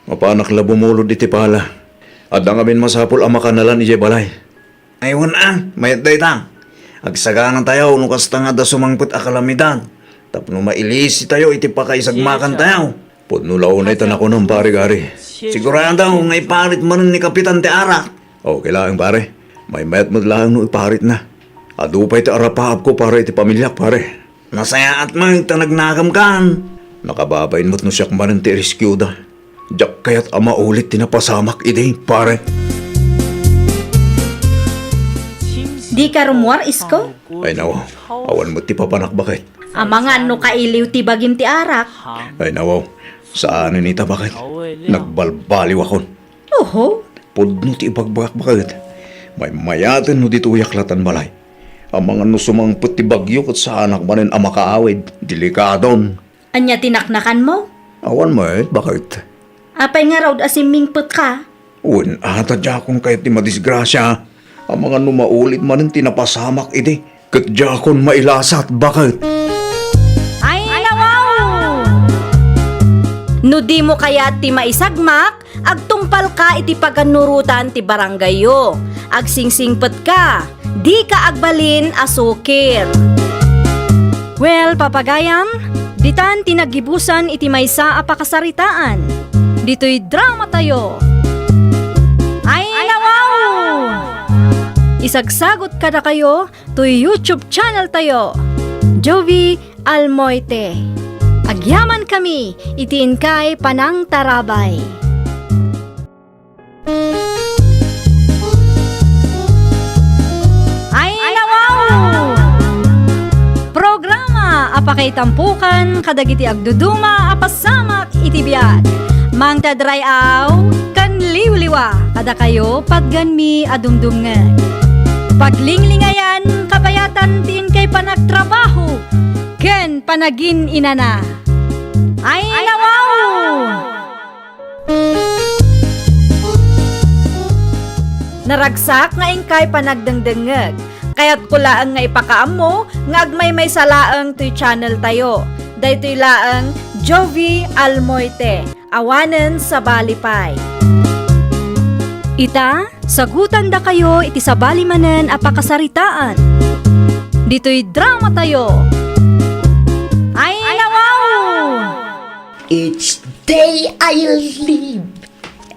Mapanak la bumulod iti pala. Adda ngamin masapul a makanalan idiay balay. Ay, wen a, mayat dayta. Agsaganatayo no kasta nga adda sumangpet a kalamidad. Tapno mailisitayo iti pakaisagmakantayo. Pudno la unay ta nakunam, pare Gary. Sigurado nga iparit manen ni Kapitan ti arak. Okay laeng, pare. Maymayat met laeng no iparitna. Adu pay ti arapaapko para iti pamiliak, pare. Nasayaat met ta nagnakemkan. Nakababain met no siak manen ti irescueda. Diak kayat a maulit ti napasamak idi, pare. Dika rummuar, Isko? Ay, nawaw. Awan met ti papanak, baket. Amangan no kailiw ti bagim ti arak. Ay, nawaw. Saanen ita, baket. Nagbalbaliwakon. Oho. Pudno ti ibagbagak, baket. Maymayaten no ditoyak latan balay. Amangan no sumangpet ti bagyo ket saanak manen a makaawid. Delikadon. Ania ti naknakanmo? Awan met, baket. Apay ngarud a simmingpetka? Wen a, ta diakon kayat ti madisgrasia. Amangan no maulit manen ti napasamak idi, ket diakon mailasat, baket. Ay, nawaw! No dimo kayat ti maisagmak, agtungpalka iti pagannurotan ti barangayyo. Agsingsingpetka, dika agbalin a sukir. Well, papagayam, ditan ti naggibusan iti maysa a pakasaritaan. Ditoy dramatayo. Ay, nawaw! Isagsagot kadakayo toy YouTube channel tayo, Jovie Almoite. Agyamankami iti inkay panangtarabay. Ay, nawaw! Programa a pakaitampukan kadagiti agduduma a pasamak iti biag. Mangted ray-aw ken liwliwa kadakayo patgenmi a dumdumngeg. Paglinglingayan, kabayatan ti inkay panagtrabaho ken panagin-inana. Ay, nawaw! Naragsak nga inkay panagdengdengngeg. Kayatko laeng nga ipakaammo nga agmaymaysa laeng toy channel tayo. Daytoy laeng Jovie Almoite, awanen sabali pay. Ita, sagutandakayo iti sabali manen a pakasaritaan. Ditoy dramatayo. Ay, nawaw! Each day I live,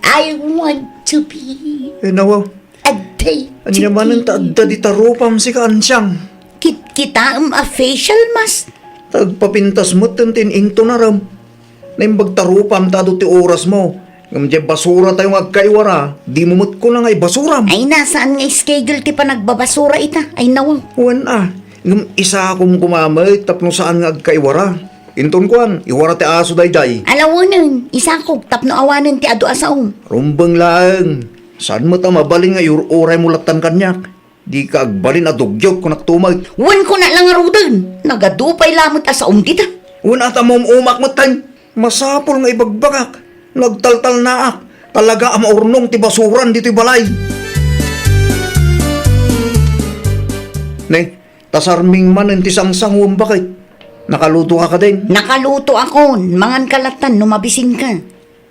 I want to be Eh, nawa, a day to ania manen ta day. Adda di tarupam sika, Ansiang? Kitkitaem a facial mask. Agpapintas met ti in-intonaram. Naimbag tarupam ta adu ti orasmo. Ngem diay basura tayo nga agkaiwara, dimo met kuna nga ibasuram. Ay, na, saan nga schedule ti panagbabasura ita? Ay, nawa. Wen a, ngem isakom koma met tapno saan nga agkaiwara. Inton kuan, iwara ti aso daydiay. Alawenen, isakok tapno awanen ti adu a saom. Rumbeng laeng. Saan met a mabalin nga iur-uraymo lattan kaniak? Dika agbalin a dugyot, kunak tumet. Wen, kunak la ngaruden. Nagadu pay lamet a saom dita. Wen a ta maum-umak metten. Masapul nga ibagbagak. Nagtaltalnaak. Talaga a maurnong ti basuran ditoy balay. Ne, ta sarming manen ti sangsanguem, baket. Nakalutoka kadin? Nakalutoakon. Manganka lattan no mabisinka.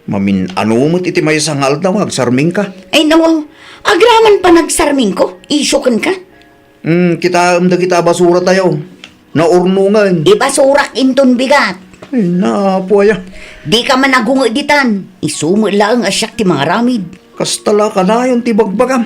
Mamin-ano met iti maysa nga aldaw nga agsarmingka? Ay, nawaw. Agraman panagsarmingko, isu kenka. Hmm, kitaem dagita a basuratayo. Naurnongen. Ibasurak inton bigat. Ay, napo aya. Dika man agunge ditan. Isu met laeng a siak ti mangaramid. Kasta la kanayon ti bagbagam.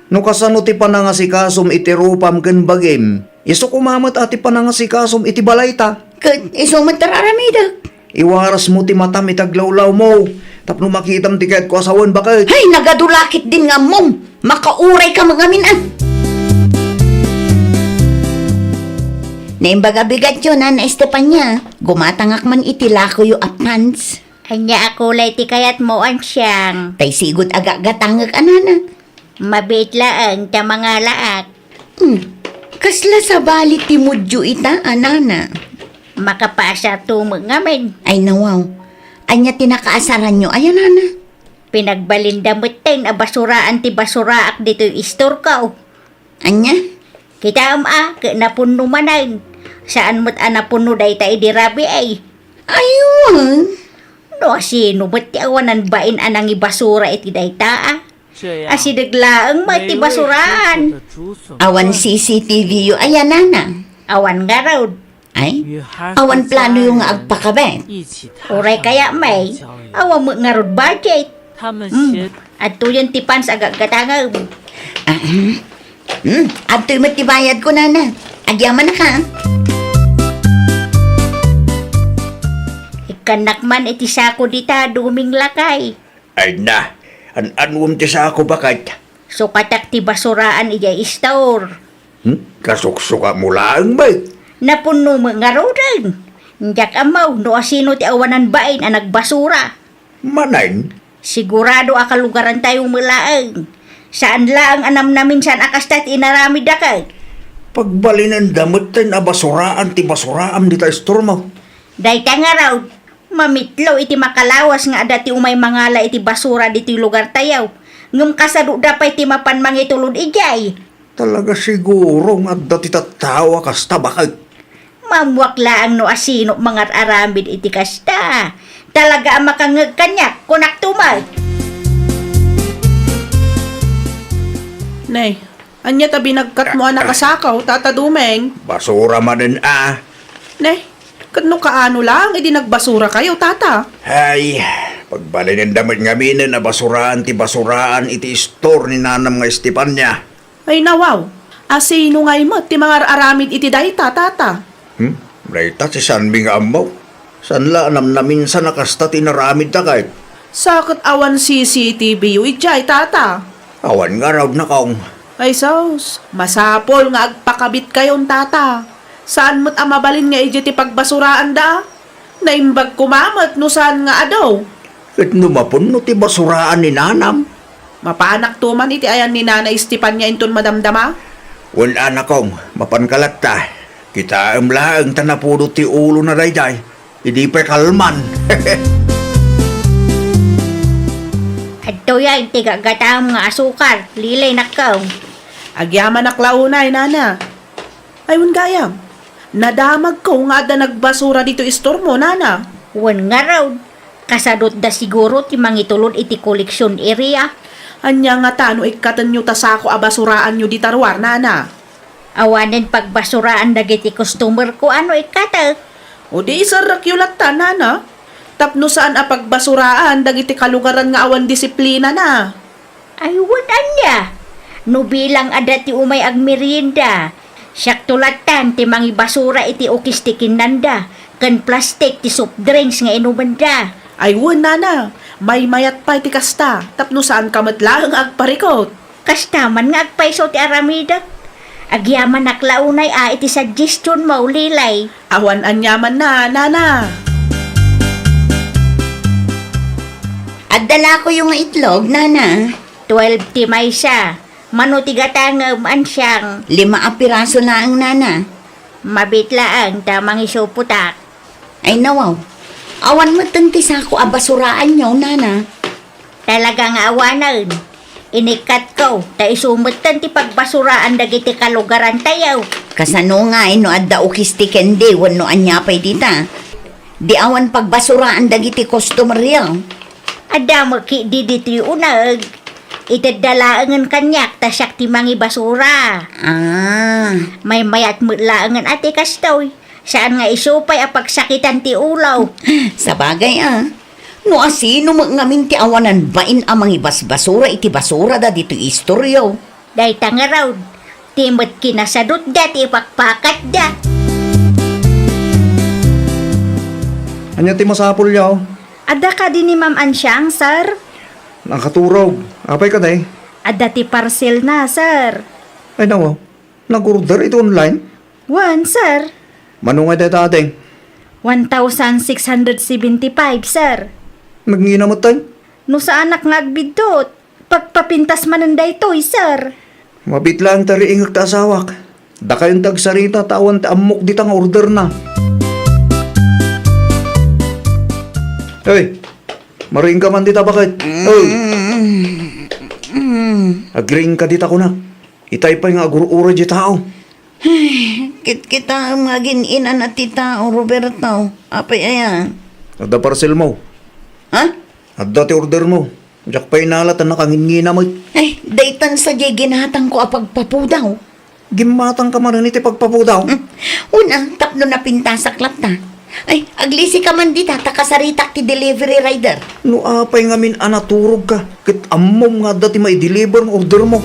No kasano ti panangasikasom iti rupam ken bagim, isu koma met a ti panangasikasom iti balayta. Ket isu met ti ar-aramidek. Iwarasmo ti matam iti aglawlawmo tapno makitam ti kayatko a sawen, baket. Hay, nagadu la ketdin nga ammom. Makaurayka met ngamin, a. Naimbag a bigatyo, Nana Estefania. Gumatangak man iti lakoyo a pants. Ania a kulay ti kayatmo, Ansiang? Tay sigud a gagatangek a, Nana. Mabiit laeng ta mangalaak. Hmm. Kasla sabali ti moodyo ita a, Nana? Makapaasarto met ngamin. Ay, nawaw. Ania ti nakaasaranyo aya, Nana? Pinagbalinda metten a basuraan ti basuraak ditoy istorko. Ania? Kitaem a, ket napunno manen. Saan met a napunno dayta idi rabii. Aywan. No asino met ti awanan bain a nangibasura iti dayta a? Asideg laeng met ti basuraan. Awan C C T V yo aya, Nana? Awan ngarud. Ay, awan planoyo nga agpakabet? Uray kaya, May, awan met ngarud budget. Hmm, adtoyen ti pants a gagatangem. Ah, hmm. Hmm, adtoy met ti bayadko, Nana. Agyamanak a. Ikkannak man iti sako dita, Duming lakay. Ay na, an-anuem ti sako, baket? Sukatak ti basuraan idiay istor. Hmm? Kasuksukatmo laeng met? Napunno met ngaruden. Diak ammo no asino ti awanan bain a nagbasura. Manen? Sigurado a kalugarantayo met laeng. Saan laeng a namnaminsan a kasta ti inaramidda, ket pagbalinenda metten a basuraan ti basuraam dita istormo. Dayta ngarud, mamitlo iti makalawas nga adda ti umay mangala iti basura ditoy lugartayo. Ngem kasadoda pay ti mapan mangitulod idiay. Talaga siguro nga adda ti tattao a kasta, baket. Maammuak laeng no asino mangar-aramid iti kasta. Talaga a makangngeg kaniak, kunakto met. Nay, ania ta binagkatmo a nakasakaw, Tata Dumeng? Basura manen a. Nay, ket no kaano laeng idi nagbasurakayo, Tata? Ay, pagbalinenda met ngaminen a basuraan ti basuraan iti istor ni nanam nga Estefania. Ay, nawaw. Asino ngay met ti mangar-aramid iti dayta, Tata? Hmm? Dayta ti saanmi nga ammo. Saan la a namnaminsan a kasta ti inaramidda ket. Sa ket awan C C T V yo idiay, Tata? Awan ngarud, Nakong. Ay, sus. Masapul nga agpakabitkayon, Tata. Saan met a mabalin nga idiay ti pagbasuraanda? Naimbag koma met no saan nga adu. Ket no mapunno ti basuraan ni nanam? Mapanakto man iti ayan ni Nana Estefania inton madamdama? Wen a, Nakong, mapanka latta. Kitaem laeng ta napudot ti ulona daydiay. Idi pay kalman. Adtoy a inti gaggatam nga asukar, Lilay, Nakong. Agyamanak la unay, Nana. Ay, wen gayam. Nadamagko nga adda nagbasura ditoy istormo, Nana. Wen ngarud, kasadutda siguro ti mangitulod iti collection area. Ania ngata no ikkatenyo ta sako a basuraanyo dita ruar, Nana? Awanen pagbasuraan dagiti customer ko a no ikkatek. O di iserrekyo latta, Nana. Tapno saan a pagbasuraan dagiti kalugaran nga awan disiplinana. Ay, wen ania? No bilang adda ti umay agmerienda, siakto lattan ti mangibasura iti ukis ti kinnanda ken plastik ti soft drinks nga inumenda. Ay, wen, Nana, maymayat pay ti kasta tapno saanka met laeng a agparikut. Kasta man nga agpayso ti aramidek. Agyamanak la unay a iti suggestion mo, Lilay. Awan aniamanna, Nana. Adda lakoyo nga itlog, Nana. Twelve ti maysa. Mano ti gatangem, Ansiang? Lima a piraso laeng, Nana. Mabiit laeng ta mangisupotak. Ay, nawaw. Awan metten ti sako a basuraanyo, Nana. Talaga nga awanen. Inikkatko, ta isu metten ti pagbasuraan dagiti kalugarantayo. Kasano ngay no adda ukis ti candy wenno ania pay dita? Di awan pagbasuraan dagiti customeryo. Adda met ketdi ditoy uneg. Itedda laengen kaniak ta siak ti mangibasura. Ah. Maymayat met laengen a ti kastoy. Saan nga isu pay a pagsakitan ti ulo. Sabagay, a. No asino met ngamin ti awanan bain a mangibasbasura iti basurada ditoy istoryo? Dayta ngarud, ti met kinasadutda ti ipakpakatda. Ania ti masapulyo? Adda kadi ni Ma'am Ansiang, sir? Nakaturog. Apay kadi? Adda ti parcel na, sir. Ay, nawa. Nag-order iti online? Wen, sir. Mano nga dayta, ading? One thousand six hundred seventy-five, sir. Nagngina met, tay? No saanak nga agbiddut, pagpapintas manen daytoy, sir. Mabiit laeng ta riingek ta asawak. Dakayon ti agsarita ta awan ti ammok dita nga order na. Hey, mariingka man dita, baket. Hey. Agriingka dita, kuna. Itay pay nga agur-uray ti tao. Ay, kitkitaem nga agin-inana ti tao, Roberto. Apay aya? Adda parcel mo. Ha? Adda ti order mo. Diak pay nala ta nakangingina met. Ay, daytan sadiay ginatangko a pagpapudaw. Gimmatangka manen iti pagpapudaw? Hmm. Una, tapno napintasak latta. Ay, aglisika man dita, ta kasaritak ti delivery rider. No apay ngamin a naturogka, ket ammom nga adda ti maideliver nga order mo.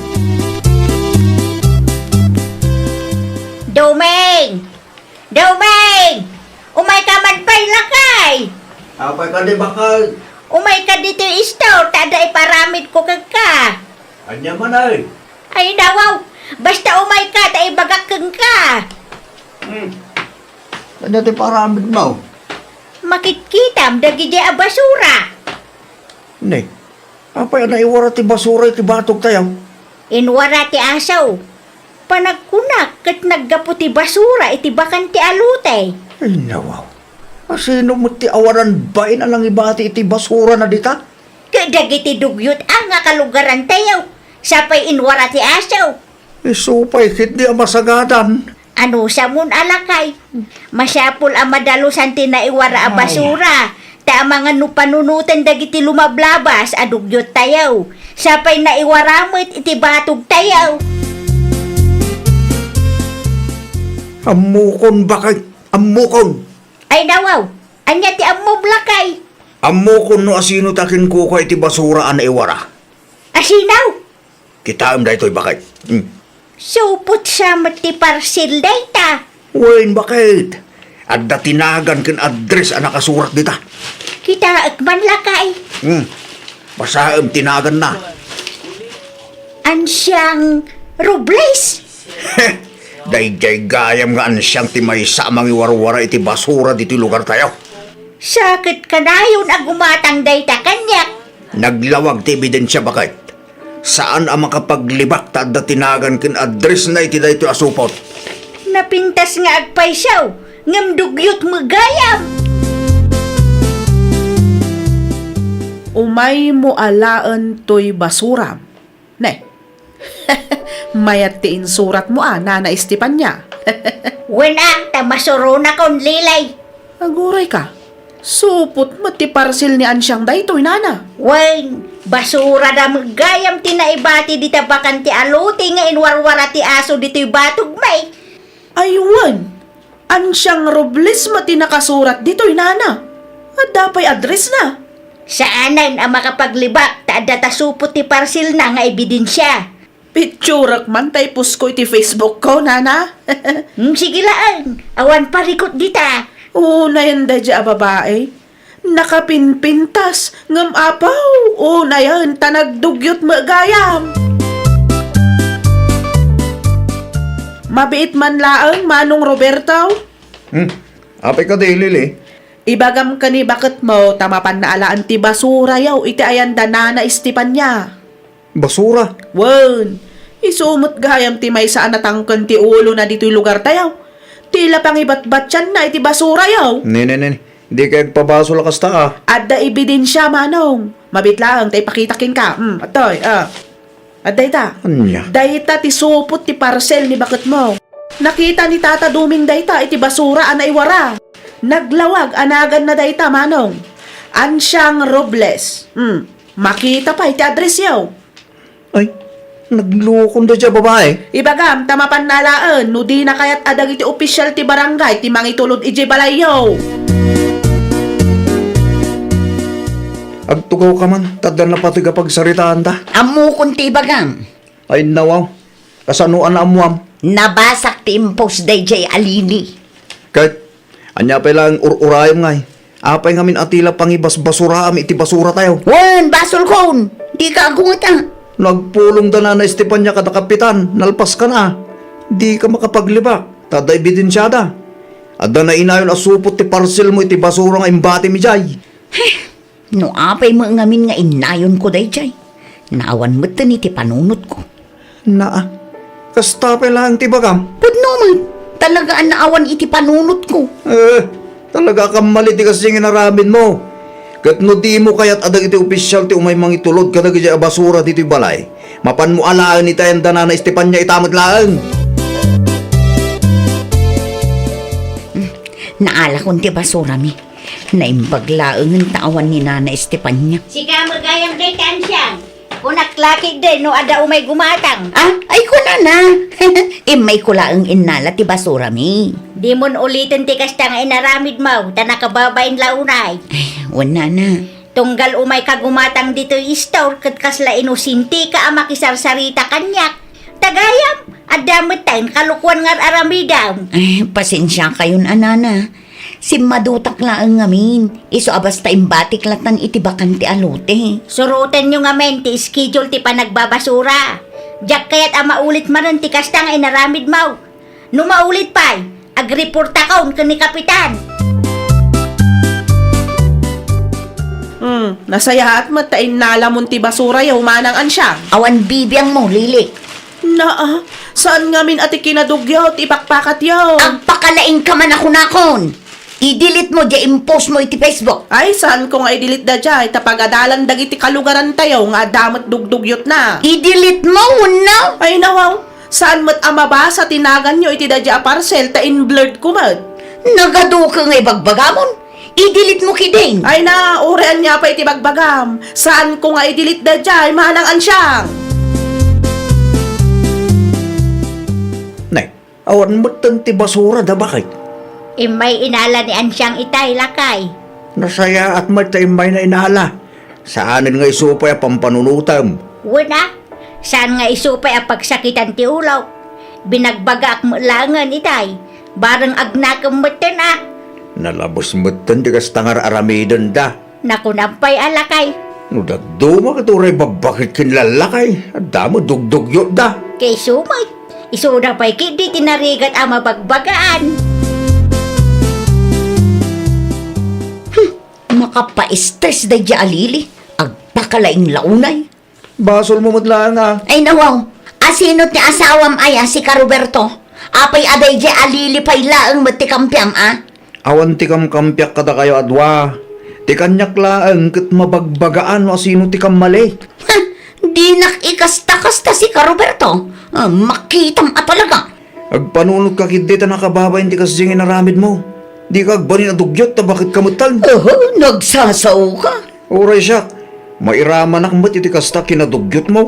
Doming! Doming! Umayka man pay, lakay! Apay kadi, baket? Umayka ditoy store, ta adda iparamidko kenka. Ania man, ay? Ay, nawaw! Basta umayka, ta ibagak kenka. Hmm. Ania ti paramidmo? Makitkitam dagidi a basura. Ne, apay a naiwara ti basura iti batogtayo? Inwara ti aso. Panagkunak ket naggapu ti basura iti bakante a lote. Ay, nawaw. Asino met ti awanan bain a nangibati iti basurana dita? Ket dagiti dugyot a nga kalugarantayo, sapay inwara ti aso. Isu pay ketdi a masagadan. Anusamon a lakay, masapul a madalusan ti naiwara a basura, ta amangan no panunoten dagiti lumablabas a dugyot tayo. Sapay naiwara met iti batog tayo. Ammokon, bakay, ammokon. Ay, nawaw, ania ti ammom, lakay? Ammokon no asino ti akinkukua iti basura a naiwara. Asino? Kitaem daytoy, bakay. Hmm. Supot sa met ti parcel dayta. Wen, bakay. Adda ti nagan ken address a nakasurat dita. Kitaek man, lakay. Hmm. Basaem ti naganna. Ansiang Robles. Daydiay gayam nga ansiang ti maysa a mangiwarwara iti basura ditoy lugar tayo. Sa ket kanayon a gumatang dayta kaniak. Naglawag ti ebidensia, bakay. Saan a makapaglibak ta adda ti nagan ken addressna iti daytoy a supot. Napintas nga agpayso, ngem dugyot met gayam. Umaymo alaen toy basuram. Ne. Mayat ti insuratmo a, Nana Estefania. Wen a, ta masuronakon, Lilay. Aguray ka. Supot met ti parcel ni Ansiang daytoy, nana. Wen, basura da met gayam ti naibati dita bakante a lote nga inwarwara ti aso ditoy batog, may. Ay, wen. Ansiang Robles met ti nakasurat ditoy, nana. Adda pay address na. Saanen a makapaglibak ta adda ta supot ti parcel na nga ebidensya. Picturak man ta ipost ko iti Facebook ko, nana. Hmm, sige laeng. Awan parikot dita. Unayen daydiay a babai. Nakapinpintas, ngem apaw, unayen ta nagdugyot met gayam. Mabiit man laeng, Manong Roberto. Hmm, apay kadi, Lili? Ibagam ken ni baketmo ta mapanna alaen ti basurayo iti ayan da Nana Estefania. Basura? Wen, isu met gayam ti maysa a natangken ti ulona ditoy lugar tayo. Ti la pangibatbatianna iti basurayo. Ne, ne, ne, ne. Dika agpabasol a kasta, a. Adda ebidensya, manong. Mabiit laeng ta ipakita kenka. Hmm, atoy, a. Adda ita. Ania? Dayta ti supot ti parcel ni baketmo. Nakita ni Tata Duming dayta iti basura a naiwara. Naglawag a naganna dayta, manong. Ansiang Robles. Hmm. Makita pay ti addressyo. Ay, naglukon daydiay a babai. Ibagam ta mapanna alaen no dina kayat a dagiti opisyal ti barangay ti mangitulod idiay balayyo. Agtugawka man, ta adda napateg a pagsaritaanta. Ammokon ti ibagam. Ay, nawaw. Kasano a naammuam? Nabasak ti impost daydiay a Lili. Ket, ania pay laeng ur-urayem ngay? Apay ngamin a ti la pangibasbasuraam iti basuratayo? Wen, basolkon! Dika agguta! No agpulong da Nana Estefania kada kapitan, nalpaskana. Dika makapaglibak, ta adda ebidensiada. Adda nainayon a supot ti parselmo iti basura nga imbatimi diay. Heh! No apay met ngamin nga innayonko daydiay, naawan metten iti panunotko. Naa, kasta pay laeng ti ibagam? Pudno met, talaga a naawan iti panunotko. Eh, talaga a kammali ti kasdi nga inaramidmo. Ket no dimo kayat a dagiti opisyal ti umay mangitulod kadagiti a basura ditoy balay, mapanmo alaen iti ayan da Nana Estefania ita met laeng. Hmm, naalakon ti basurami. Naimbag laengen ta awan ni Nana Estefania. Sika met gayam dayta, Ansiang. Kunak la ketdi no adda umay gumatang. Ah, ay kunana. Immayko laeng innala ti basurami. Dimon uliten ti kasta nga inaramidmo, ta nakababain la unay. Ay, wen, nana. Tunggal umayka gumatang ditoy store ket kasla inosenteka a makisarsarita kaniak. Ta gayam, adda metten kalokuan nga ar-aramidam. Ay, pasensiakayon a, nana. Simmadutak laeng ngamin, isu a basta imbatik latan iti bakante a lote. Surotenyo ngamin ti schedule ti panagbabasura. Diak kayat a maulit manen ti kasta nga inaramidmo. No maulit pay, agreportakon ken ni Kapitan. Hmm, nasayaat met ta innalamon ti basurayo, Manang Ansiang. Awan bibiangmo, Lili. Naa, saan ngamin a ti kinadugyot ti ipakpakatyo? Agpakalaingka man a kunakon. I-delete mo diay impost mo iti Facebook. Ay, saanko nga i-delete daydiay, ta pagadalan dagiti kalugarantayo nga adda met dugdugyotna. I-delete mo, wenno? Ay, nawaw, Saan met a mabasa ti naganyo iti daydiay a parcel ta in-blurred ko met. Nagaduka nga ibagbagamon? I-delete mo ketdin. Ay na, uray ania pay ti bagbagam. Saan ko nga i-delete daydiay, Manang Ansiang. Nay, awan metten ti basura da, baket? Immay inala ni Ansiang itay, lakay. Nasayaat met ta immayna inala. Saanen nga isu pay a pampanunotem. Wen a, saan nga isu pay a pagsakitan ti ulok. Binagbagaak met laengen itay. Bareng agnakem metten a. Nalabes metten ti kasta nga ar-aramidenda. Nakunam pay a, lakay. No dadduma ket uray babbaket ken lallakay, adda met dugdugyotda. Ket isu met, isuda pay ketdi ti narigat a mabagbagaan. Hmm, makapaestres daydiay a Lili. Agpakalaing la unay. Basolmo met laeng a. Ay, nawaw. Asino ti asawam aya, si Karoberto? Apay a daydiay a Lili pay laeng met ti kampiam a? Awan ti kamkampiak kadakayo a dua. Ti kaniak laeng ket mabagbagaan no asino ti kammali. Ha? Dinak ikasta-kasta si Karoberto. Ah, makitam a talaga. Agpanunotka ketdi ta nakababain ti kasdiay nga inaramidmo. Dika agbalin a dugyot ta baket ka metten. Oho, nagsasaoka. Uray siak, mairamanak met iti kasta a kinadugyotmo.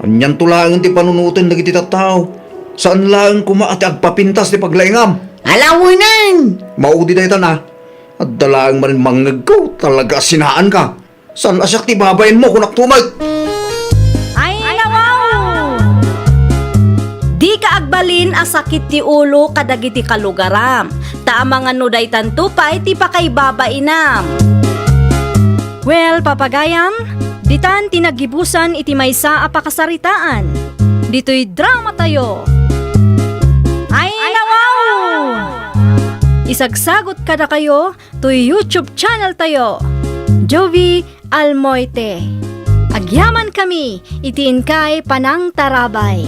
Anianto laengen ti panunoten dagiti tattao? Saan laeng koma a ti agpapintas ti paglaingam. Alawenen! Maudi daytan a. Adda laeng manen mangngegko, talaga a sinaanka. Saan a siak ti babainmo, kunakto met. Ay, nawaw! Dika agbalin a sakit ti ulo kadagiti kalugaram, ta amangan no daytanto pay ti pakaibabainam. Well, papagayam, ditan ti naggibusan iti maysa a pakasaritaan. Ditoy dramatayo. Ay, nawaw! Isagsagot kadakayo toy YouTube channel tayo, Jovie Almoite. Agyamankami iti inkay panangtarabay.